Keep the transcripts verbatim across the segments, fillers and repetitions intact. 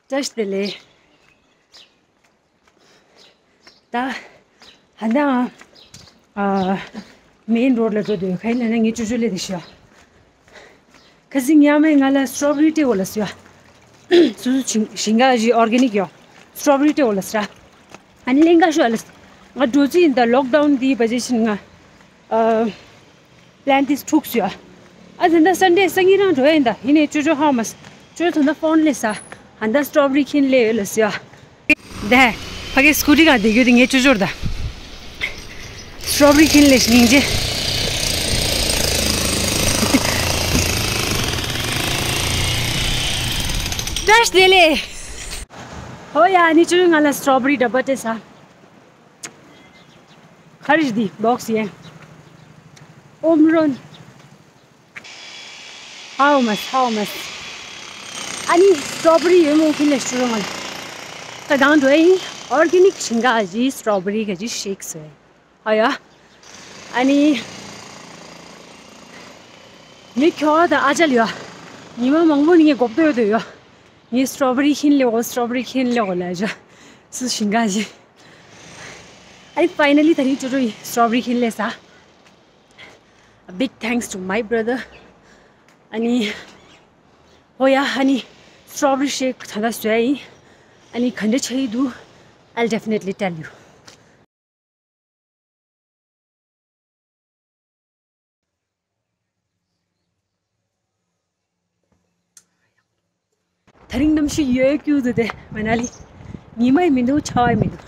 བཀྲ་ཤིས་བདེ་ལེགས། ད་ཧ་ད་ཨ་མེན་རོ་ཌི་ལ་འགྲོ་འདོད་ཡོད། ག་ཡིན་ལབ་ན་ངའི་ཅོ་ཅོ་སླེབས་བསྡད་ཤག་ཁ་སང་ཉི་མ་ང་ལ་སི་ཊོ་བེ་རི་སྤྲད་དགོས་ལབ་སོང་ཡ། སོ་སོ་ཞིང་ཞིང་ཁ་ཞིག་ཨོར་གེ་ནིག་ཡོད། སི་ཊོ་བེ་རི་སྤྲད་དགོས་ལབ་སོང་ཡ། ཨ་ནི་ལེན་ག་ཤོག་ལབ་སོང་། ང་འགྲོ་རྩིས་ཡིན། ད་ལོག་ཌའུན་འདིའི་བ་ཇེ་ཤིན་ང་ཨ་པི་ལན་དེ་འཁྲུགས་སོང་ཡ། ཨ་ད་ལྟ་སན་ཌེ་སང་ཉིན་རང་འགྲོ་ཡ་ཡིན། ད་ཡིན་ནའི་ཅོ་ཅོ་ཧ་མ་སོང་། ཅོ་ཅོ་ད་ལྟ་ཕོན་སླེབས་ས། ཨ་ད་སི་ཊོ་བེ་རི་འཁྱེར་སླེབས་ཡོད་ལབ་སོང་ཡ། ད་ཕ་གི་སི་ཀུ་ཊི་ག་བསྡད་རྒྱུ་དེ་ངའི་ཅོ་ཅོ་རེད། ད་སི་ཊོ་བེ་རི་འཁྱེར་སླེབས་སྙིང་རྗེ། བཀྲ་ཤིས་བདེ་ལེགས། ཧོ་ཡ། ཨ་ནི་ཅོ་ཅོ་ང་ལ་སི་ཊོ་བེ་རི་འདྲ་པོ་སྤྲད་ས། ག་རེ་རེད་འདི་བོག་སི་ཡིན། ཨོམ་རོན། ཧའོ་མས་ཧའོ་མས། ཨ་ནི་སི་ཊོ་བེ་རི་ཡོད་མོ་ཁྱེར་སླེབས་ཤོག་ང་། ད་གང་འགྲོ་ཡིན། ཨོར་གེ་ནིག་ཞིང་ཁ་ཞིག་སི་ཊོ་བེ་རི་ག་ཅིག་ཤེག་བཟོས། ཨ་ཡ། ཨ་ནི་ངའི་ཁྱོ་ག་དང་ཨ་ཅག་ལ་ཡ། ཉི་མ་མང་པོ་ནས་ངས་དགོས་འདོད་ཡོད་དོ་ཡ། ངས་སི་ཊོ་བེ་རི་འཁྱེར་སླེབས་དགོས། སི་ཊོ་བེ་རི་འཁྱེར་སླེབས་དགོས་ལབ་ཡ། སུ་ཞིང་ཁ་ཞིག་ཨ་ནི་ཕའི་ནལ་ལི་ད་རིང་ཅོ་ཅོ་ཡིས་སི་ཊོ་བེ་རི་འཁྱེར་སླེབས་ས། A big thanks to my brother. ཨ་ནི། ཧོ་ཡ། ཨ་ནི་སི་ཊོ་བེ་རི་ཤེག་ད་ལྟ་བཟོ་ཡ་ཡིན། ཨ་ནི་ག་འདྲ་ཆགས་ཀྱི་འདུག I'll definitely tell you. ད་རིང་གནམ་གཤིས་ཡོད་རྒྱུ་འདུག་དེ་མ་ན་ལི། ཉི་མ་ཡང་མི་འདུག་ཆར་པ་ཡང་མི་འདུག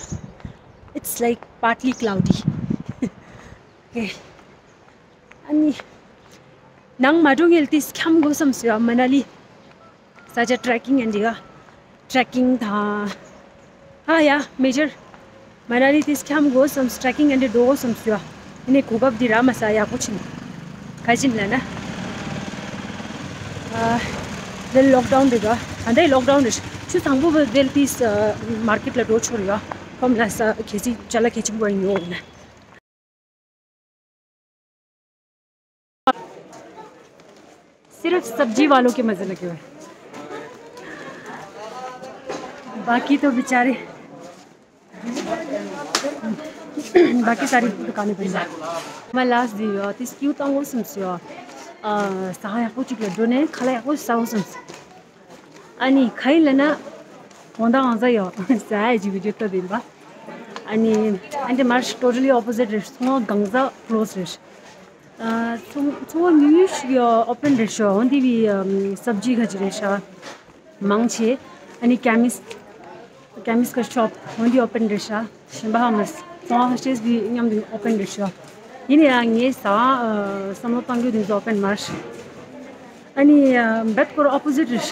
It's like partly cloudy. Okay. ཨ་ནི། ནང་མ་འགྲོ་སྔོན་ལ་ཏིས་འཁྱམ་དགོས་བསམ་སོང་ཡ་མ་ན་ལི། Such a trekking and yoga. Trekking དང་། ཨ་ཡ། མེ་ཇར། མ་ན་ལི་ཏིས་འཁྱམ་དགོས་བསམ། ཊེ་རེ་ཀིང་ཨེ་འདྲ་འགྲོ་དགོས་བསམ་སོང་ཡ། ཡིན་ནའི་གོ་སྐབས་འདི་རག་མ་སོང་། ཡག་པོ་ཕྱིན། ག་ཅི་ཡིན་ལབ་ན། ཨ། འདི་ལོག་ཌའུན་རེད་ག་ད་ལྟའི་ལོག་ཌའུན་རེད། ཆུ་ཚང་པོ་བ་དེ་ལ་ཏིས་མར་ཀེ་ཊི་ལ་འགྲོ་ཆོག་རེད་ཡ། ཁོམ་ལ་ས་གལ་སྲིད་ཅ་ལག་གལ་ཆེན་པོ་ཡིན་ཡོད་ན། सिर्फ सब्जी वालों के मजे लगे हुए हैं। बाकी तो बेचारे, बाकी सारी दुकानें बंद हैं। मैं लास्ट दी हुआ थी, क्यों तंग हो समझो। आ, सहाय कुछ के दोने खला कुछ साउ समझ। ཨ་ནི་ག་ཡིན་ལབ་ན། དགོང་དག་གང་ཟ་ཡོད་ཟ་ཡ་ཅིག་བི་ཌི་ཡོ་ལྟ་དེ་ཡིན་པ། ཨ་ནི་ཨ་འདྲ་མར་ཊོ་ཊ་ལི་ཨོ་པོ་ཟིཊ་རེད། ཚོང་པ་གང་ཟ་ཀློ་སི་རེད། ཨ། ཚོང་ཚོང་པ་ཉུང་ཉུང་ཞིག་ཡོད་ཨོ་པན་རེད་ཤག་འོན་ཏེ་བི་ཨམ་སབ་ཇི་ཁ་ཅིག་རེད་ཤག་མང་ཆེ། ཨ་ནི་ཀེ་མིས་ཀེ་མིས་ཀ་ཤོབ་འོན་ཏེ་ཨོ་པན་རེད་ཤག་གཞན་པ་ཧ་མ་སོང་ཧ་ཤེས་གི་མཉམ་དུ་ཨོ་པན་རེད་ཤག་ཡིན་ཡང་ངས་ཟ་ཨ་བསམ་བློ་བཏང་རྒྱུ་དེ་ཚོ་ཨོ་པན་མ་རེད། ཨ་ནི་ཨ་བེད་སྐོར་ཨོ་པོ་ཟིཊ་རེད།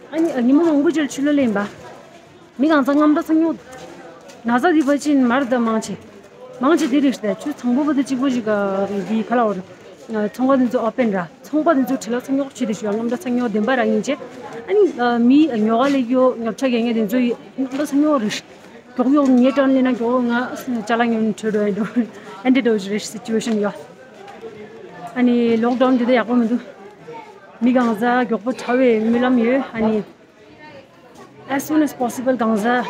ཨ་ནི་ཉི་མ་མང་པོ་ཅིག་ཕྱི་ལོགས་ལ་ཡིན་པ། མི་གང་ཚང་མཉམ་དུ་ཚང་ཡོང་། ན་ཚ་འདི་ཕལ་ཆེར་མར་ད་མང་ཆེ། མང་ཆེ་འདི་རེད་ཤག་ཆུ་ཚང་པོ་བ་དེ་གཅིག་པོ་ཞིག་ག་འདི་ག་ལ་འོར། ཚོང་པ་འདི་ཚོ་ཨོ་པན་ར། ཚོང་པ་འདི་ཚོ་ཁྲི་ལ་ཚང་ཡོག་ཆེ་དེ་ཞུ་ཡ་མཉམ་དུ་ཚང་ཡོག་བདེན་པ་ར་ཡིན་ཆེ། ཨ་ནི་མི་ཉོ་ག་ལས་ཡོ་ཉོ་ཆ་ག་ངེ་དེ་ཚོ་མཉམ་དུ་ཚང་ཡོག་རེད། མགྱོགས་མྱོགས་ངའི་དྲན་ལས་ན་མགྱོགས་ང་ཅ་ལག་ཉོ་ནས་བྲོས་འགྲོ་ཡིན་འགྲོ། ཨ་འདྲ་འགྲོ་རེད་སི་ཅུ་ཨེ་ཤན་ཡོད། ཨ་ནི་ལོག་ཌའུན་འདི་ད་ཡག་པོ་མི་འདུག་མི་གང་ཟག་མགྱོགས་པོ་ཁྲ་བའི་སྨོན་ལམ་ཡོད། ཨ་ནི། As soon as possible གང་ཟག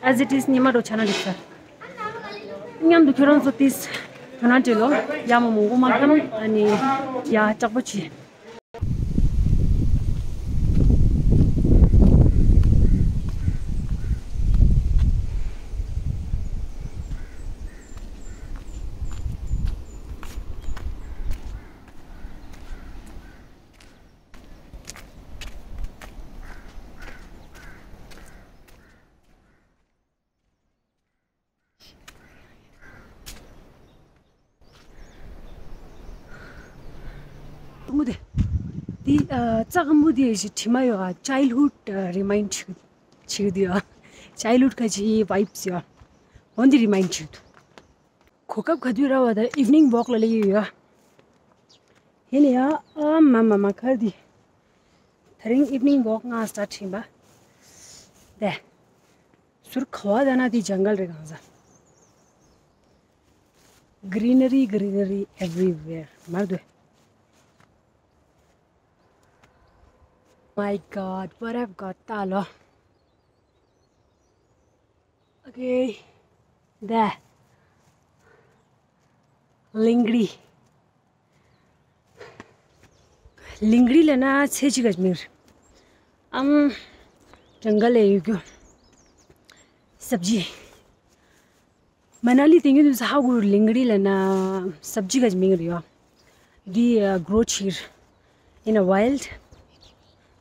as it is ཉི་མ་འགྲོ་ཆ་ན་འགྲིག་ས། མཉམ་དུ་ཁྱོད་རང་ཚོ་ཏིས་དོ་སྣང་སྤྲད་ལོ། ཡ་མ་མང་པོ་མ་བཏང་ཨ་ནི་ཡ་སྐྲག་པོ་བྱེད། མོ་དེ། དེ་ཨ་རྩྭ་སྐམ་པོ་དེ་ཞིག་དྲི་མ་ཡོད་ཨ། ཅའིལ་ཧུཌ་རི་མའིན་བྱེད་བྱེད་ཀྱི་འདུག་ཨ། ཅའིལ་ཧུཌ་ཁ་ཅིག་བའིབ་སི་ཡོད། འོན་ཏེ་རི་མའིན་བྱེད་ཀྱི་འདུག་གོ་སྐབས་ག་དུས་རག་པ་དང་ཨིབ་ནིང་ཝོག་ལ་སླེབས་ཡོད་ཡ། ཡིན་ནའི་ཡ་ཨ་མ་མ་མ་ཁར་འདི། ད་རིང་ཨིབ་ནིང་ཝོག་ང་སི་ཊར་ཊི་ཡིན་པ། དེ། ཟུར་ག་བ་ད་ན་དེ་ཇང་གལ་རེད་གང་ཟག Greenery, greenery everywhere. མར་འདུག My God, what I've got. ད་ལོ། Okay. ད་ལིང་གྲི། ལིང་གྲི་ལབ་ན་ཚལ་གཅིག་ག་མིང་རེད། ཨམ། གྲངས་ཀ་ལས་ཡོད་རྒྱུ། སབ་ཇི། མ་ན་ལི་དེ་ཉིད་དུ་ཧ་གོ། ལིང་གྲི་ལབ་ན་སབ་ཇི་ག་མིང་རེད་ཡོད། འདི་grow་བྱེད་in a wild།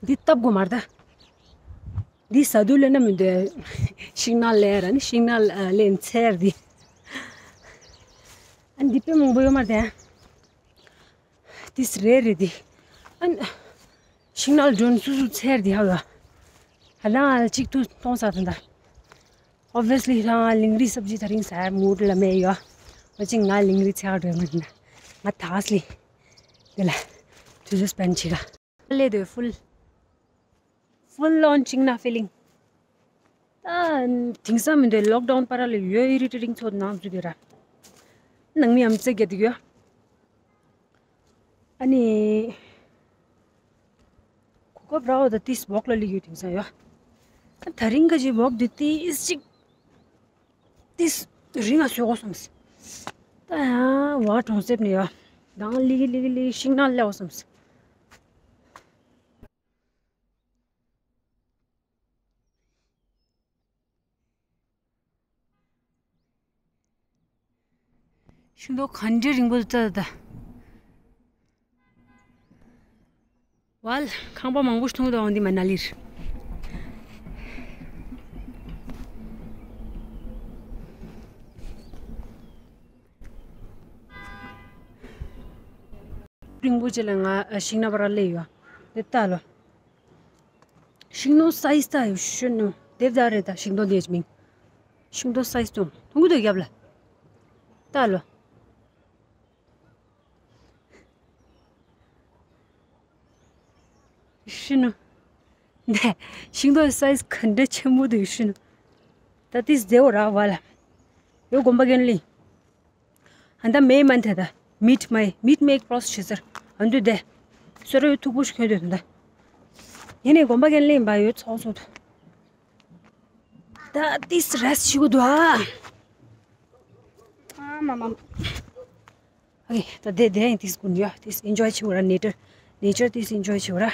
འདི་བཏབ་དགོས་མ་རེད་ད། འདི་ཟ་དུས་ལས་ན་མི་འདོད། ཤིང་ནགས་ལས་ར་ནི་ཤིང་ནགས་ལས་ཚལ་འདི། ཨ་འདི་དཔེ་མང་པོ་ཡོད་མ་རེད་དེ། འདི་རེད་རེད་འདི། ཨ་ཤིང་ནགས་སྒྲོན་སུ་སུ་ཚལ་འདི་ཧ་ལ། ཧ་ལ་གཅིག་ཏུ་གཏོང་ས་དང་ད། Obviously ད་ལིང་གྲི་སབ་ཇི་ད་རིང་ཟ་མུར་ལ་མེད་ཡོད། ཨ་ཅིག་ང་ལིང་གྲི་ཚལ་འགྲོ་མ་ཡིན་ན། ང་ད་སླེ། དེ་ལ་དུས་ཚོད་spend་བྱེད་ག། ལས་དོ་full། Full on ཤིང་ནགས་feeling། ད་དེང་སང་མི་འདུག lockdown་བར་ལ་ཡོད་irritating་ཚོ་ནང་འཛུལ་དེ་ར། ནང་མི་ཡམ་ཙེ་རྒྱ་དུ་ཡོད། ཨ་ནི། གོ་སྐབས་རག་པ་ད་ཏིས་walk་ལ་སླེབས་ཡོད་དེང་སང་ཡོད། ད་ད་རིང་ག་ཅིག་walk་དེ་ཏིས་ཅིག་ཏིས་རིང་ང་བཟོ་དགོས་བསམས། ད་ཡང་བ་གྲོང་གསེབ་ནས་ཡོད། དང་སླེབས་སླེབས་སླེབས་ཤིང་ནགས་སླེབས་བསམས། ཤིང་ཏོག་ག་འདྲའི་རིང་པོ་འདུག་ད་ད། ཝལ། ཁང་པ་མང་པོ་ཞིག་མཐོང་གི་འདུག་འོང་འདི་མ་ན་ལིར། རིང་པོ་ཅིག་ལ་ང་ཤིང་ནགས་བར་སླེབས་ཡོད། འདི་ལྟ་ལོ། ཤིང་ནགས་size་ད་ཡོད་ཤི་ནོ། དེབ་ད་རེད་ད་ཤིང་ཏོག་འདིའི་མིང་། ཤིང་ཏོག་size་དུ་མཐོང་གི་འདུག་རྒྱབ་ལ། ལྟ་ལོ། ཤི་ནོ། ནས་ཤིང་ཏོག་size་ག་འདྲ་ཆེན་པོ་འདུག་ཤི་ནོ། ད་ཏིས་རྫས་འོ་ར་བ་ལ། ཡོ་དགོན་པ་གན་ལི། ཧན་ད་མེ་མན་ཐེ་ད། མིད་མེ་མིད་མེ་cross་བྱེད་ཟེར། ཨ་འདུས་དེ། སོ་ར་ཡོད་ཐུག་པོ་ཞིག་ཁྱོད་འདུས་ད། ཡིན་ནས་དགོན་པ་གན་ལི་ཡིན་པ་ཡོད་ཚོགས་ཚོགས། ད་ཏིས་rest་བྱེད་དགོས་འདུག་ཨ། ཨ་མ་མ། ཨེ་ད་དེ་དེ་ཡིན་ཏིས་ཀུན་ཡོད་ཏིས་enjoy་བྱེད་འོ་ར་nature nature་ཏིས་enjoy་བྱེད་འོ་ར།